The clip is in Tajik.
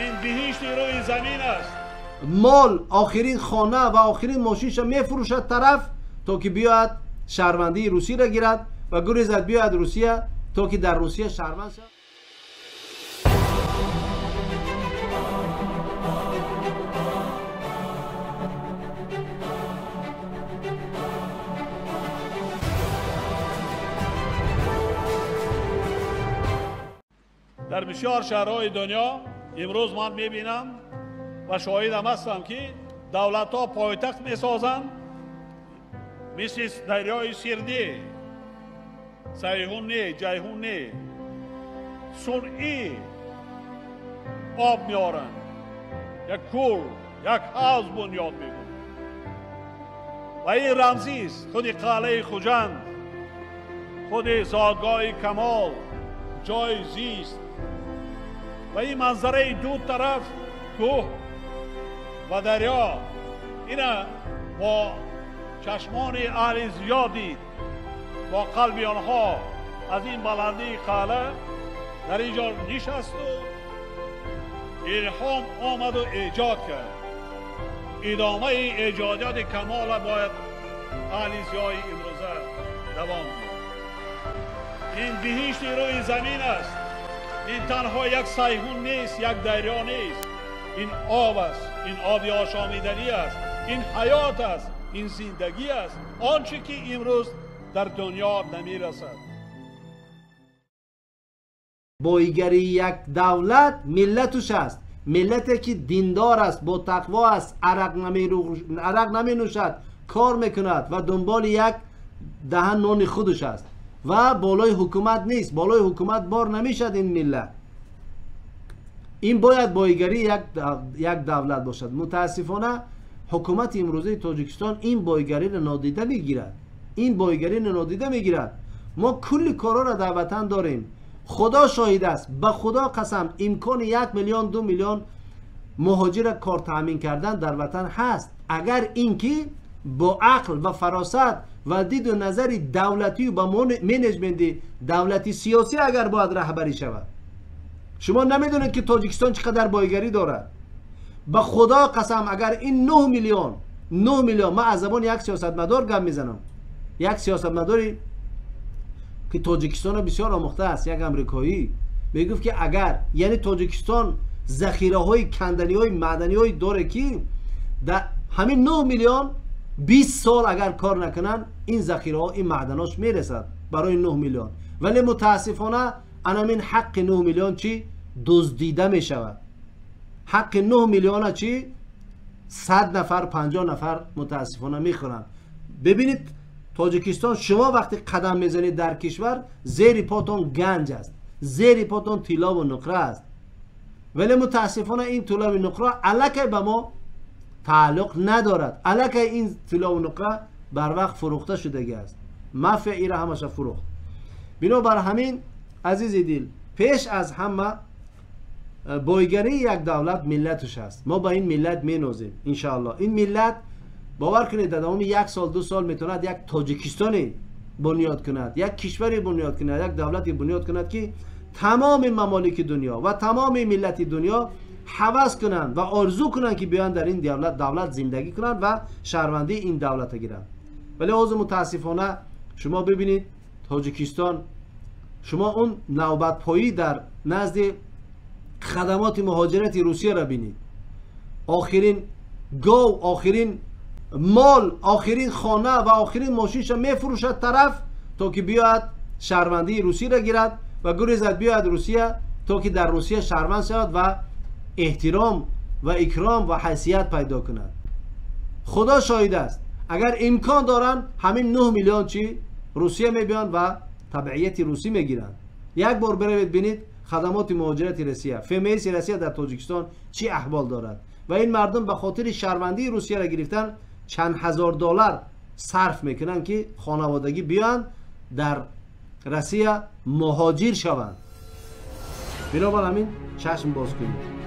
Ин биҳишти рӯи замин аст. Мол, охирин хона ва охирин мошинша мефурӯшад тараф, то ки биёяд шаҳрвандии Русияро гирад ва гурезад биёяд Русия, то ки дар Русия шаҳрванд шавад. Дар бисёр шаҳрҳои дунё имрӯз ман мебинам ва шоҳидам ҳастам, ки давлатҳо пойтахт месозанд мисли дарёи Сирдӣ, Сайҳун не, Ҷайҳун не, сунъӣ об меоранд, як кӯл, як ҳавз бунёд мекунанд ва ин рамзист. Худи қалъаи Хуҷанд, худи зодгоҳи Камол, ҷои зист ва ин манзараи ду тараф кӯҳ ва дарё, ина бо чашмони аҳли зиёд дид, бо қалби онҳо аз ин баландии қалъа дар ин ҷо нишасту илҳом омаду эҷод кард. Идомаи эҷодиёти Камола бояд аҳли зиёи имрӯза давом диҳад. Ин биҳишти рӯи замин аст. Ин танҳо як Сайҳун нест, як дарё нест. Ин об аст, ин оби ошомиданӣ аст, ин ҳаёт аст, ин зиндагӣ аст, он чӣ ки имрӯз дар дунё намерасад. Бойгарии як давлат миллатуш аст. Миллате ки диндор аст, бо тақво аст, арақ наменӯшад, кор мекунад ва дунболи як даҳан нони худаш аст ва болои ҳукумат нест, болои ҳукумат бор намешад ин миллат. Ин бояд бойгарии як давлат бошад. Мутаассифона ҳукумати имрӯзаи Тоҷикистон ин бойгариро нодида мегирад. Ин бойгариро нодида мегирад. Мо кулли корҳоро дар ватан дорем. Худо шоҳид аст, ба Худо қасам, имкони 1 миллион, 2 миллион муҳоҷирро кор таъмин кардан дар ватан ҳаст, агар ин ки бо ақл ва фаросат ва диду назари давлатию ба менеҷменти давлати сиёсӣ агар бояд раҳбарӣ шавад. Шумо намедонед ки Тоҷикистон чӣ қадар бойгарӣ дорад. Ба Худо қасам, агар ин 9 миллион, 9 миллион, ман аз забони як сиёсатмадор гап мезанам, як сиёсатмадори ки Тоҷикистонро бисёр омӯхтааст, як амрикоӣ мегуфт ки агар яъне Тоҷикистон захираҳои канданиҳои маъданиҳое доре ки дар ҳамин 9 миллион 20 сол агар кор накунанд, ин захираҳо, ин маъданош мерасад барои 9 миллион. Вале мутаассифона анамин ҳаққи 9 миллион чӣ дуздида мешавад. Ҳаққи 9 миллиона чӣ 100 нафар, 50 нафар мутаассифона мехӯранд. Бибинед, Тоҷикистон, шумо вақте қадам мезанед дар кишвар, зери потон ганҷ аст, зери потон тиллову нуқра аст. Вале мутаассифона ин тиллову нуқра аллакай ба мо тааллуқ надорад. Аллакай ин тиллову нуқра барвақт фурӯхта шудагӣ аст. Мафия ира ҳамаша фурӯхт. Бинобар ҳамин, азизи дил, пеш аз ҳама бойгарии як давлат миллатуш аст. Мо ба ин миллат менозем, иншааллоҳ. Ин миллат, бовар кунед, дар давоми 1 сол, 2 сол метавонад як Тоҷикистоне бунёд кунад, як кишваре бунёд кунад, як давлате бунёд кунад ки тамоми мамолики дунё ва тамоми миллати дунё ҳавас кунанд ва орзу кунанд ки биёянд дар ин давлат зиндагӣ кунанд ва шаҳрвандии ин давлатро гиранд. Вале ҳозир мутаассифона шумо бибинед, Тоҷикистон, шумо он навбатпоӣ дар назди хадамоти муҳоҷирати Русияро бинед. Охирин гов, охирин мол, охирин хона ва охирин мошинша мефурӯшад тараф, то ки биёяд шаҳрвандии Русияро гирад ва гурезад биёяд Русия, то ки дар Русия шаҳрванд шавад ва эҳтиром ва икром ва ҳайсият пайдо кунад. Худо шоҳид аст, агар имкон доранд, ҳамин 9 миллион чӣ Русия мебиёнд ва табъияти русӣ мегиранд. Як бор биравед бинед хадамоти муҳоҷирати Россия, ФМС Россия дар Тоҷикистон чӣ аҳвол дорад ва ин мардум ба хотири шаҳрвандии Русияро гирифтан чанд ҳазор доллар сарф мекунанд ки хонаводагӣ биёянд дар Россия муҳоҷир шаванд. Бинобар ҳамин чашм боз кунед.